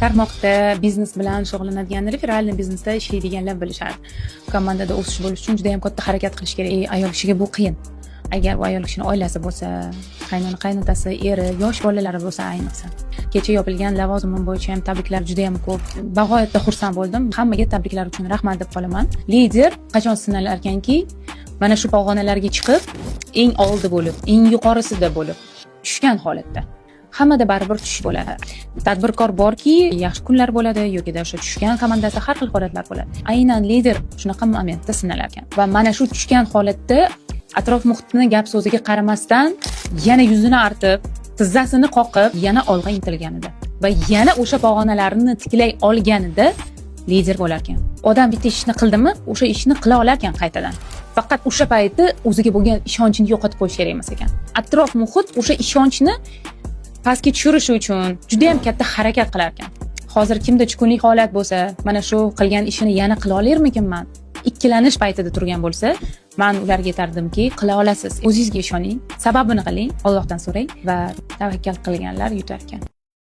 Tarmoqda biznes bilan shug'ullanadigan, реферальный biznesda ishlaydiganlar bilishadi, komandada o'sish bo'lish uchun juda yam katta harakat qilish kerak. Ayol kishiga bu qiyin, agar u ayol kishini oilasi bo'lsa, qaynona, qaynotasi, eri, yosh bolalari bo'lsa ayniqsa. Kecha yopilgan lavozimim bo'yicha ham tabriklar juda yam ko'p, bag'oyatda xursand bo'ldim. Hammaga tabriklar uchun rahmat deb qolaman. Lider qachon sinalar ekanki, mana shu pog'onalarga chiqib, eng oldi bo'lib, eng yuqorisida bo'lib, tushgan holatda. Hammada baribir tushish bo'ladi. Tadbirkor borki, yaxshi kunlar bo'ladi yokida o'sha tushgan komandasi, har xil holatlar bo'ladi. Aynan lider shunaqa momentda sinalar ekan va mana shu tushgan holatda atrof muhitni gap so'ziga qaramasdan yana yuzini artib, tizzasini qoqib, yana olg'a intilganida va yana o'sha pog'onalarni tiklay olganida lider bo'lar ekan. Odam bitta ishni qildimi, o'sha ishni qila olar ekan qaytadan. Faqat o'sha payti o'ziga bo'lgan ishonchini yo'qotib qo'yish kerak emas ekan. Atrof muhit o'sha ishonchni pastga tushirish uchun juda yam katta harakat qilar ekan. Hozir kimda tushkunlik holat bo'lsa, mana shu qilgan ishini yana qila olarmikinman, ikkilanish paytida turgan bo'lsa, man ularga aytardimki, qila olasiz, o'zingizga ishoning, sababini qiling, Allohdan so'rang va tavakkal qilganlar yutar ekan.